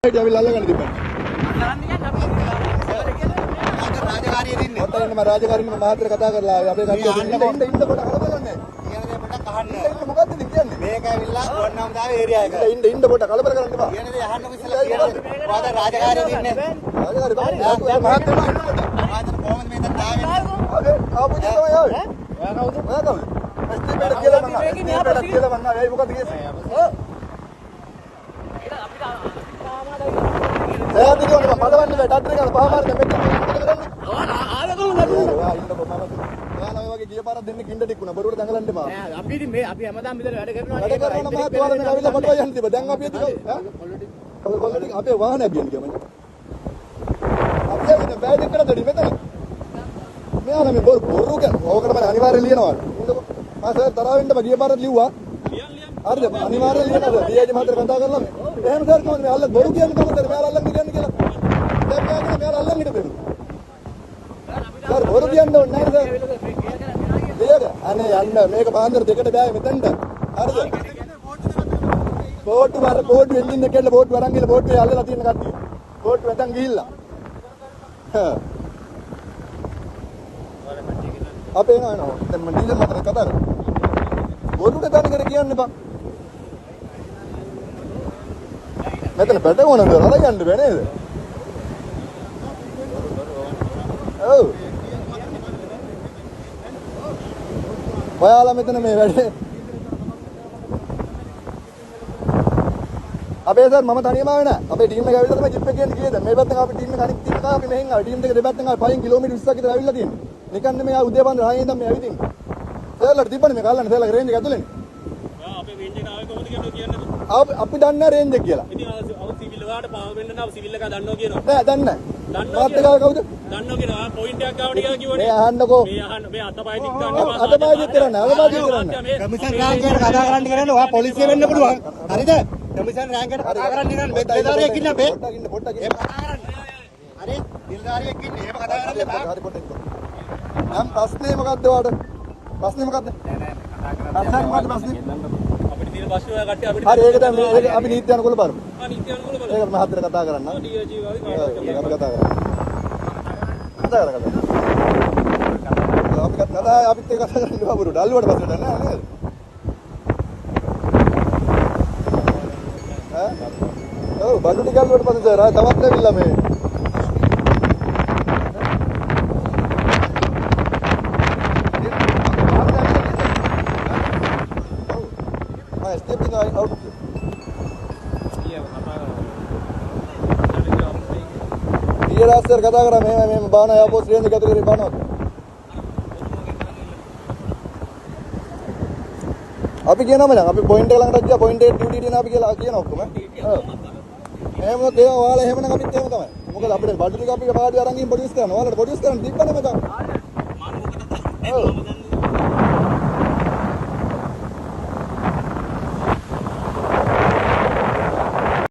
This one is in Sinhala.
හිටිය ඇවිල්ලා අල්ලගන්න තිබ්බනේ. රාජකාරිය දින්නේ. පොඩ්ඩක් ඉන්න මම රාජකාරියේ මම මහත්තයා කතා කරලා ආවේ. අපේ කට්ටිය ඉන්න ඉන්න ඉන්න පොඩ්ඩක් කලබල නැහැ. කියන දේ පොඩ්ඩක් අහන්න. ඉන්න මොකද්ද ඉතින් කියන්නේ? මේක ඇවිල්ලා ගුවන් හමුදාවේ ඒරියා එක. ඉන්න ඉන්න පොඩ්ඩක් කලබල කරන්න එපා. කියන දේ අහන්නකො ඉස්සෙල්ලා කියන දේ. ඔයාලා රාජකාරිය දින්නේ. රාජකාරිය බෑ. මහත්තයා ඉන්න පොඩ්ඩක්. මහත්තයා කොහොමද මේ තැනට ආවේ? ආවේ ආපු ඉතින් තමයි ආවේ. ඔයා කවුද? ඔයා කවුද? එස්ටීප් එකට කියලා මං ආවේ. එස්ටීප් එකට කියලා මං ආවේ. ඇයි මොකද්ද කියන්නේ? ඔව්. සෑහට කියවනේ මං පදවන්න බෑ. ටට්ටර ගාලා පහ මාර දැන් මෙච්චර මොකද කරන්නේ? ආවේ කොහොමද? ඔයා ඉන්නකො මම ඔයාලා ඔය වගේ ගිය පාරක් දෙන්න කින්ඩ ටික වුණා. බොරුවට දඟලන්න එපා. නෑ අපි ඉතින් මේ අපි හැමදාම මෙතන වැඩ කරනවා. වැඩ කරනවා නම් මහත්තයා ඔයාලා මේ ඇවිල්ලා පටුවා යන්න තිබ්බා. දැන් අපි එද්දි ඈ කොල්ල ටික අපේ වාහනයක් ගියන්න ගියා මචං. අපි ඇවිල්ලා බෑ දෙකකට දෙඩි මෙතන. මෙයාලා මේ බොරු බොරු කියන ඕකට මම අනිවාර්යෙන් ලියනවා. ඉන්නකො. මම සර් තරහ වෙන්න බෑ. ගිය පාරත් ලිව්වා. හරිද? අනිවාර්යෙන් ලියනවා සර්. ඩීඅයිජී මහත්තයා කතා කරලා මේ. එහෙම සර් කොහොමද මේ අල්ල බොරු කියන්නේ කොහොමද සර්? මෙයාලා අල්ලන් කියන්නේ කියලා. දැන් මෙයා කියන මෙයාලා අල්ලන් හිටපෙන්න. සර් බොරු කියන්න ඕනේ නෑ සර්. ලියග. අනේ යන්න මේක පාන්දර දෙකට බෑ මෙතනට. හරිද? බෝට්ටු වර බෝට්ටු එන්ජින් එක කියලා බෝට්ටු අරන් ගිහලා බෝට්ටුවේ අල්ලලා තියෙන කට්ටිය. බෝට්ටු නැතන් ගිහිල්ලා. හා. අපේ එනවා එනවා. දැන් මම ඩීසල් මතර කතා කරා. බොරුට තනිකර කියන්න එපා. මෙතන පැටවුණා නේද? අරන් යන්න බෑ නේද? ඔව්. ඔයාලා මෙතන මේ වැඩේ අපේ සර් මම තනියම ආවේ නෑ. අපේ ටීම් එක ඇවිල්ලා තමයි ජිප් එක ගේන්න ගියේ. දැන් මේ පැත්තෙන් අපේ ටීම් එක අනිත් ටීම් එක ආවා අපි මෙහෙන් ආවා. ටීම් දෙක දෙපැත්තෙන් ආවා. පහෙන් කිලෝමීටර් 20ක් විතර ඇවිල්ලා තියෙන්නේ. නිකන් නෙමෙයි ආ උදේ පාන්දර 6 ඉඳන් මේ ඇවිදින්නේ. සර්ලට තිබ්බනේ මේක අල්ලන්න සර්ලගේ රේන්ජ් එක ඇතුලේනේ. ඔයා අපේ රේන්ජ් එක ආවේ කොහොමද කියලා කියන්නකෝ. අපි දන්නේ නෑ රේන්ජ් එක කියලා. ඉතින් අව සිවිල් ඔයාට පාව වෙන්න නම් සිවිල් එක දන්නවා කියනවා. නෑ දන්නේ නෑ. දන්නවා මාත් එක්ක ආවේ කවුද? දන්නවා කියනවා. ආ පොයින්ට් එකක් ගාවට කියලා කිව්වනේ. මේ අහන්නකෝ. මේ අහන්න මේ අතපය දික් ගන්න එපා. අතපය දික් කරන්න, අතපය දික් කරන්න. කමිෂන් රෑන්ක් එකට කතා කරන්න කියන්නේ ඔයා පොලිසිය වෙන්න පුළුවන්. හරිද? කමිෂන් රෑන්ක් එකට කතා කරන්න කියන්නේ මේ නිලධාරියෙක් ඉන්න අපේ. පොඩ්ඩක් ඉන්න පොඩ්ඩක් ඉන්න. එහෙම කතා කරන්න. හරි? නිලධාරියෙක් ඉන්නේ. එහෙම කතා කරන්න එපා. හරි පොඩ්ඩක් ඉන්න. දැන් ප්‍රශ්නේ මොකද්ද ඔයාට? ප්‍රශ්නේ මොකද්ද? නෑ නෑ කතා කරන්න. මොකද්ද ප්‍රශ්නේ? අපිට තියෙන ප්‍රශ්න ඔයා කට්ටිය අපිට හරි ඒක දැන් මේක අපි නීති අනුකූල බලමු. ආ නීති අනුකූල බලමු. ඒක මහත්තයා කතා කරන්න. ඩීජී වගේ ඔව්, කාටවත් ඒක අපි කතා කරන්න. කතා කරන්න කතා. අපි කතා අපිත් එක්ක කතා කරන්න එපා බොරුවට. අල්ලුවට පස්සේ නෑ නේද? ඈ? ඔව් බඩු ටික අල්ලුවට පස්සේ සර් ආ තවත් ඇවිල්ලා මේ. ඔව්. මම ස්ටෙප් එක අවුට්. ඊයේ සර් කතා කරා මෙහෙම මෙහෙම බාන එයාපෝට් රේන්ජ් එක ඇතුලේ බානවා. අපි කියනවා මචං අපි පොයින්ට් එක ළඟට ගියා පොයින්ට් එකේ ඩියුටි තියෙනවා අපි කියලා කියන ඔක්කොම. ඔව්. එහෙම වුණොත් ඒවා ඔයාලා එහෙමනම් අපිත් එහෙම තමයි. මොකද අපිට බඩු ටික අපි පාඩුව අරන් ගිහින් ප්‍රොඩියුස් කරන්න. ඔයාලට ප්‍රොඩියුස් කරන්න තිබ්බනේ මචං. ඔව්.